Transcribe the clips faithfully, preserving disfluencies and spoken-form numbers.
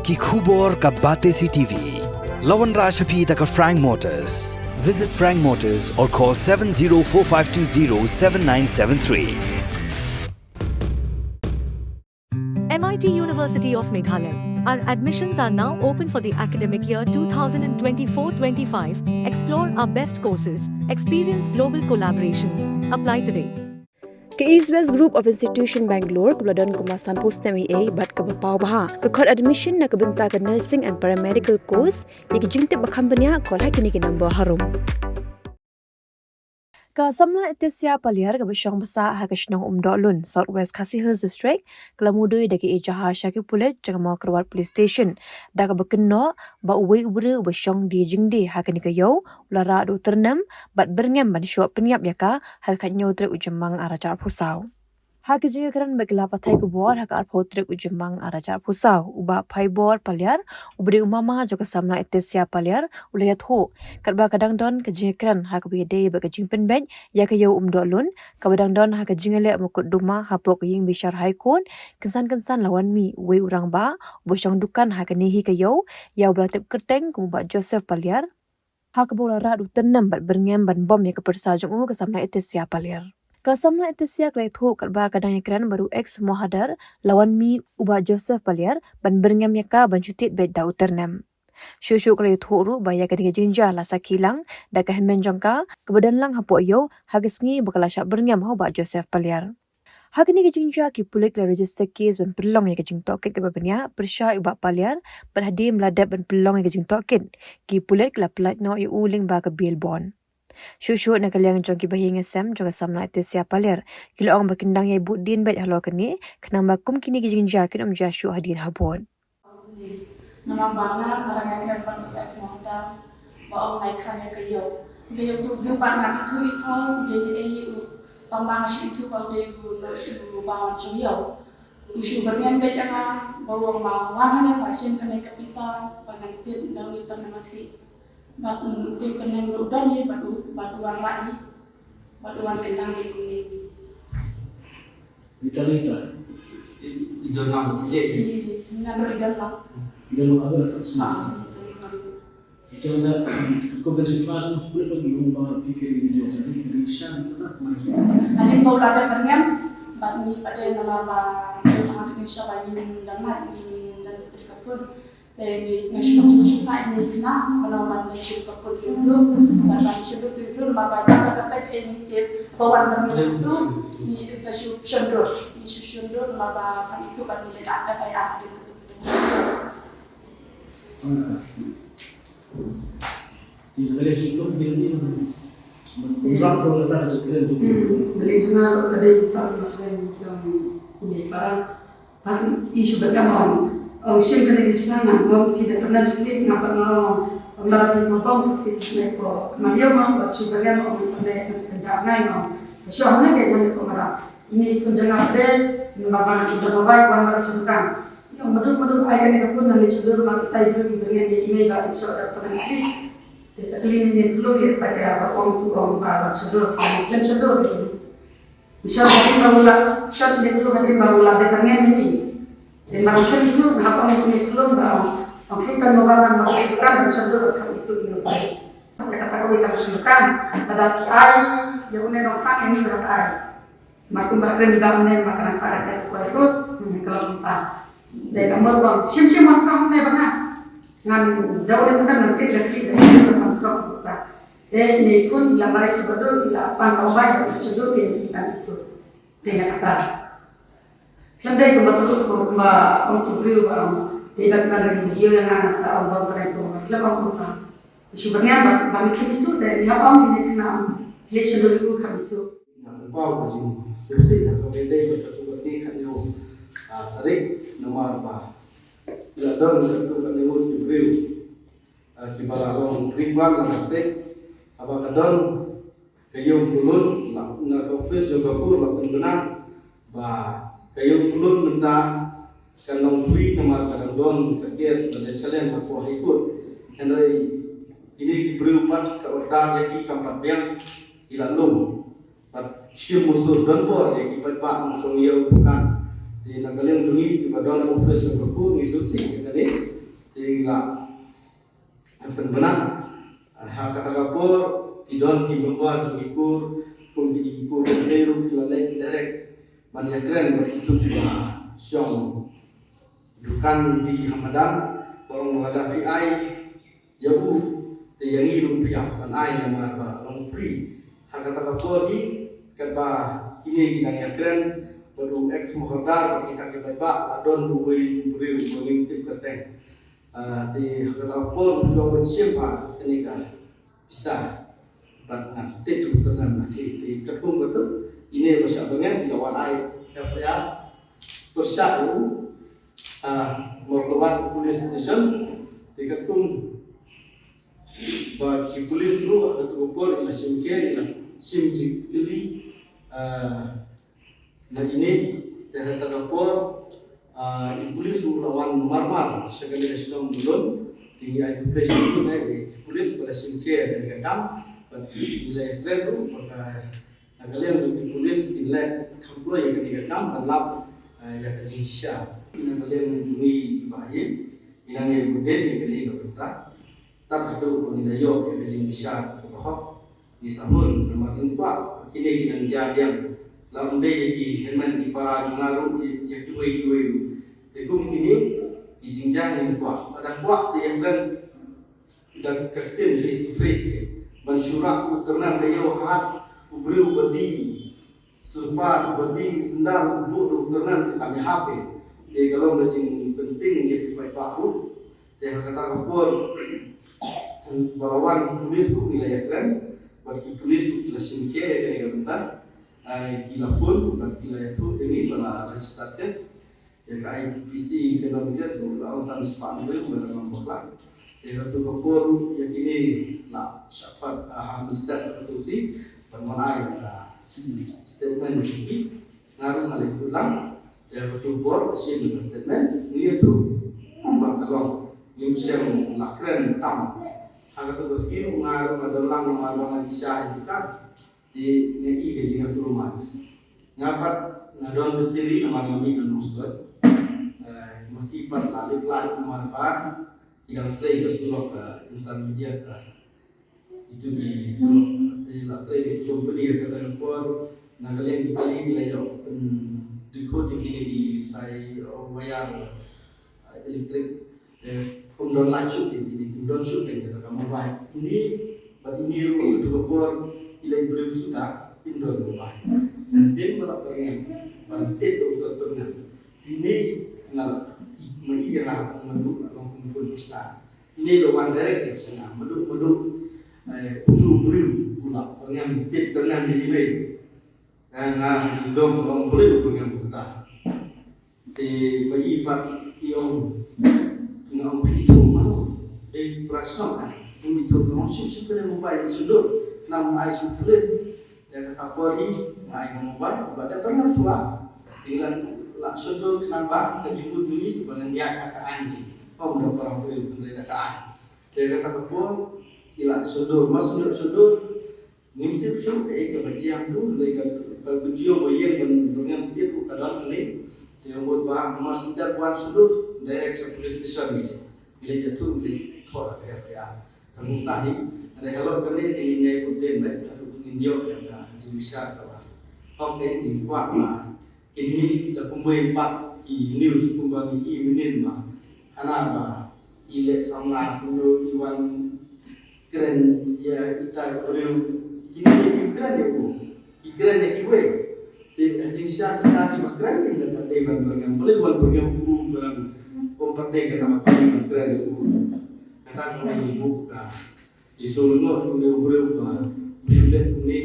Ki khubor ka Batesi T V. La wanrah sha phi da ka Frank Motors. Visit Frank Motors or call seven zero four five two zero seven nine seven three. M I T University of Meghalaya. Our admissions are now open for the academic year two thousand twenty-four twenty-five. Explore our best courses, experience global collaborations. Apply today. Ka East West Group of Institution Bangalore kaba la don kumba sanphew snem eiei bad kaba paw bha ka khot admission na ka bynta ka nursing and paramedical course. Ïa ki jingtip ba kham bniah, call ha kine ki number harum. Ka samla Etesia Paliar kaba shong basa ha ka shnong Umdohlun, South West Khasi Hills District, ka la mudui da ka ejahar sha ki pulit jong ka Mawkyrwat Police Station da kaba kynnoh ba uwei u briew uba shong die jingdie ha kane ka ïew u la rah da u tyrnem bad byrngem ban shoh pynïap ïa ka ha ka khathynñiew tarik u Jymmang arhajar arphew saw. Ha ka jingïakren bad ki lad pathai khubor ha ka arphew tarik u Jymmang arhajar arphew saw, u Bah Phaibor Paliar, uba dei u mama jong ka samla Etesia Paliar, u la ïathuh katba ka dang don ka jingïakren ha kaba ïadei bad ka jingpynbeit ïa ka ïew Umdohlun kaba dang don ha ka jingïaleh mukotduma hapoh ka ïing bishar High Court. Kynsan kynsan la wan mih uwei u rangbah uba shong dukan ha kane hi ka ïew, ïa uba la tip kyrteng kum u Bah Joseph Paliar, ha kaba u la rah da u tyrnem bad byrngem ban bom ïa ka pyrsa jong u, ka samla Etesia Paliar. Ka samla Etesia ka la ïathuh katba ka dang ïakren bad u ex Mohadar, la wan mih u Bah Joseph Paliar ban byrngem ïa ka ban shu tied beit da u tyrnem. Shuh shuh ka la ïathuh ruh ba ïa kane ka jingjia la sakhi lang da ka hynmen jong ka kaba don lang hapoh ïew ha ka sngi ba ka la shah byrngem ha u Bah Joseph Paliar. Ha kane ka jingjia ki pulit ki la register case ban pynlong ïa ka jingtohkit kaba bniah pyrshah ïa u Bah Paliar, bad hadien ba la dep ban pynlong ïa ka jingtohkit, ki pulit ki la pyllait noh ïa u lyngba ka bail bond. Shuh shuh na ka liang jong ki bahaïing hasem jong ka samla Etesia Paliar, ki la ong ba kin dang ïai bud dien beit halor kane, khnang ba kum kine ki jingjia kin ym jia shuh hadien habud. Namar ba nga, nga dang ïakren bad u ex Mohadar ba ong nga ïakren ïa ka ïew. Nga ïathuh briew pat ngam ithuh ithuh, u dei ne ei u, tang ba nga shu ithuh ba u dei u, u ba wan shong ïew. U shu byrngem beit ïa nga, ba u ong ba wan hangne ba shim kane ka pisa ba ngan tied na une u tyrnem ha khlieh. Bad u, u tyrnem ruh u don hi bad u, bad u wan rah hi, bad u wan kyndang hi kumne. Ita, ita. I, i don lang. Ye. I, nga ruh i don lang. I don lang, aku dah tak senang. Ah, i don lang. Ita na, aku kan cerita semua, aku dah pergi rumah, fikir video tadi, kena isyan, kita tak main. Hadien ba u la dep byrngem bad ngi pat de namar ba ngi tang ha ka jingshisha ba ngim don lait, ngim don battery ka phone. Te ngi, nga shu, nga shu phai ngi khynnah ban ong ban leit shu ka phone ïa u Duh, ban, ban shu dur ïa u Duh namar ba ïa ka kyrteng ei ngim tip ba wan ban ngi dur, ngi sa shu shon dur, ngi shu shon dur namar ba kam ithuh ban ngi leit F I R. Hmm, ka dei jong nga ruh ka dei uta u ma kren jong ngi para. Pat i shu byrngem ong, ong shim kane ka pisa ngan bom ki da tyrnem slit, nga pat nga ong, ong lada ki ma bom to ki ne ko kmar ïew ma, pat shu byrngem ong sa leh, sa leh kynjah ngai ong. Shu ong ne ka ngan ko mara. Ine i khun jong nga pat de, namar ba ki da mobile wan mara shu dukan. I ong madu madu ai kane ka phone ngan leit shu dur ma itai bru i byrngem ïa i mei ba i shu da tyrnem slit. Te sa kylli ne ne kloi ïa pat ka ba ong tu ong ba ba shu dur, khlem shu dur. Ngi shon hadien ba u la, shon ïa u hadien ba u la dep byrngem ïa ngi. Te ba ngi shem ithuh, nga hap ong ïa une u khlum ba ong, ong khie pynmobile namar ba u kam shon dur ba kham ithuh ïa u. Ïa kata kawei kam shon dur kan, lada phi ai ïa une nongkhrang ïa ngi ba ai. Mar kumba kren ïa une ba ka nang sah ka test ko ïa u, hmm, ka long kumta. Dei ka mut ba ong shim shim nongkhrang une ba nga. Ngan da une tu kan nang tip da phi da une ba nongkhrang kumta. Te ine i khun i la mareh sha ba duk, i la pan ka mobile, i la sha duk, te i pan itu. Te na kata. Khlem dei kumba tu, kumba ong tu briew ba ong. Te i la kan ring video ïa nga, nga sa ong ba ong kren kumba. Khlem ong kumba. I shu byrngem ba, ba ngi khlem itu, te ngi hap ong ine khnang. Khlem sha duk i u khlem itu. Nga pynpaw ka jingsngewsih ha kaba ïadei bad katu ka sngi khathynñiew, ah, tarik namar ba la don katu ka lyngngoh ki briew, ah, kiba la long ring bang la peit haba ka don ka ïew Umduhlun la na ka office jong ka kur la pynbna ba ka ïew Umduhlun mynta kan long free namar ka dang don ka case ba la challenge hapoh High Court. Hynrei kine ki briew pat ka order ïa ki kam pat biang, ki la lum. Bad shim musuh don bor ïa ki paidbah nongshong ïew dukan. Te na ka liang jong ngi kiba don office jong ka kur ngi sngewsih ïa kane. Bnai, ha kata ka por, ki don ki member jong ki kur, kum kine ki kur, ki ruh ki la leit direct ban ïakren bad kito kiba shong dukan di ha madan, ba ong lada phi ai ïa u, te ïa ngi ruh phi ïap ban ai namar ba la long free. Ha kata ka por hi, katba kine ki dang ïakren bad u ex Mohordar bad kita ki paidbah, la don uwei u briew ba ngim tip kyrteng. Ah, te ha kata ka por u shu ong ba shim ha kane ka pisa. Bad ngan tip u tyrnem na ki. Te katkum kata, ine ba shah bangem, i la wan ai F I R pyrshah u, ah, Mawkyrwat Police Station. Te katkum ba ki police ruh ha kata ka por i la shim khia, i la shim jingkylli, ah, na ine, te ha kata ka por, ah, i police u la wan marmar sha kane ka shnong Mulun. Te ngi ai khublei shibun ïa ki police ba la shim khia ïa kane ka kam. Bad ngi la ïakren ruh ba ka, na ka liang jong ki police kin leh kham pura ïa kane ka kam ban lap, ah, ïa ka jingshisha. Na ka liang jong ngi kiba ïeit, ngi nang ïa bud ïa kane ka bynta. Tad haduh ba ngin da ïoh ïa ka jingbishar kaba hok. Ngi sahun namar ngin kwah ba kine ki nang jia biang. La ym dei ïa ki hynmen ki para jong nga ruh, ïa, ïa kiwei kiwei ruh. Te kum kine ki jingjia ngin kwah. Lada kwah te ïakren da ka ktien face to face te. Ban shu rah u tyrnem ha ïew hat u briew ba die slipar, ba die sandal, u buh da u tyrnem te kam ïahap ïa. Te ka long ka jingpynting ïa ki paidbah ruh. Te ha kata ka por ba la wan ki police ruh ngi la ïakren bad ki police ruh ki la shim khia ïa kane ka bynta. Ai, ki la phone bad ki la ïathuh ïa ngi ba la register case. Ïa ka I P C condemned case ruh la ong san spah hynriew ba la ong bakla. Ïa kata ka por ruh ïa kine la shah pat, ah, ha mynstep ka tu si ban wan ai ka statement ïa ki. Nga ruh nga leit kut lang. Ïa katu por ka shim ka statement, ngi ïathuh kumba ka long. Ngim shym la kren tam. Ha katu ka sngi ruh nga ruh nga don lang namar ba nga dei sha ïa ka. Te nga i ka jingïakhun ma nga pat nga don battery namar nga mih na Nongstoiñ. Eh, ma ki pat la lip light namar ba ki dang trei ka surok ka intermediate ka. Itu ki surok te la trei ki company ka kata ka por na ka liang ki kali ki la ïoh pyndikot ïa kine ki sai, uh, wire, uh, electric. Eh, ym don light shuh ïa kine, ym don shuh ïa kata ka mobile. Ine bad ine ruh ha katu ka por i la i briew suda ym don mobile. Te nga la pyrngem ban tip da uta u tyrnem. Ine nga la, ma i ïa nga ong ma duh long kum khun pista. Ine la wan direct ïa sha nga, ma duh ma duh. Eh, utu u briew u la pyrngem tip tyrnem ïa i mei. Eh, nga jingdom long briew pyrngem kumta. Te ma i pat i ong, nga ong phi ithuh ma dei pra shnong, eh. Ong ithuh, nga ong shim shim kane mobile, shim dur. Khnang ai sha police. Te kata por hi nga ai ka mobile ba da pynlong shuwa. Te ngi la, la shon dur khnang ba ka jingmut jong ngi ba ngan ïaid ha ka aiñ. Ym da para briew, hynrei da ka aiñ. Te kata ka por ngi la shon dur, ma shon dur, shon dur. Ngim tip shuh kaei kaba jia haduh, hynrei ka, ka video ba ïeng ban, ban ngam tip ruh ka don hangne. Te ong mut ba ma shu dep wan shon dur, direct sha police station ngi. Ngi leit ïathuh, ngi leit thoh ka F I R. Tang kumta hi, hynrei halor kane te ngin ïai bud dien beit haduh ba ngin ïoh ïa ka jingbishar kaba hok. Te ngin kwah ba kin mih da kumwei pat ki news kumba ngi i mynnin ba hana ba i leh samla kumno i wan kren ïa ita ki briew. Kine ki kren ïa u, ki kren ïa kiwei. Te ha jingshisha kita kiba kren ki leh pat dei ban pyrngem, balei wan pyrngem u, pyrngem u, ym pat dei kata ka pyrngem ban kren ïa u. Kata ka ngi buh ka Jisu ngi ong une u briew ba u shu leh une.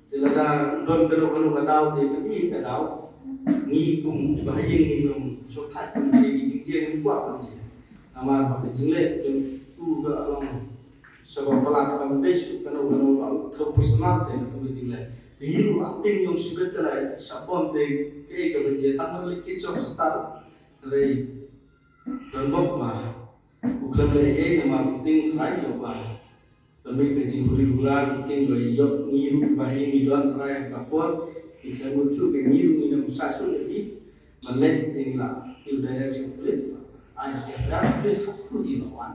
Te lada u don kano kano ka daw te pyni ka daw. Ngi kum kiba ha ïing ngim shongthait kum ki jingkieng ngim kwah kum ki. Namar ba ka jingleh jong u ka long shaba palat, kam dei shuh kano kano ba u thew personal te katu ka jingleh. Te ngi ruh la pynïong shibit te la sha pon te kaei kaba jia tang ban leit kit sha hospital. Hynrei don bok ba u khlem leh ei ei namar u tieng trai ïoh ba. Ka mih ka jinghuri hura u tieng ba ïoh ngi ruh ba ïa ngi don trai ka por. Ngi khlem mut shuh ka ngi ruh ngi nang sa shuh ïa ki. Ban leh ïa ngi la ïa u direct sha police. Ai ka F I R police ha tu hi la wan.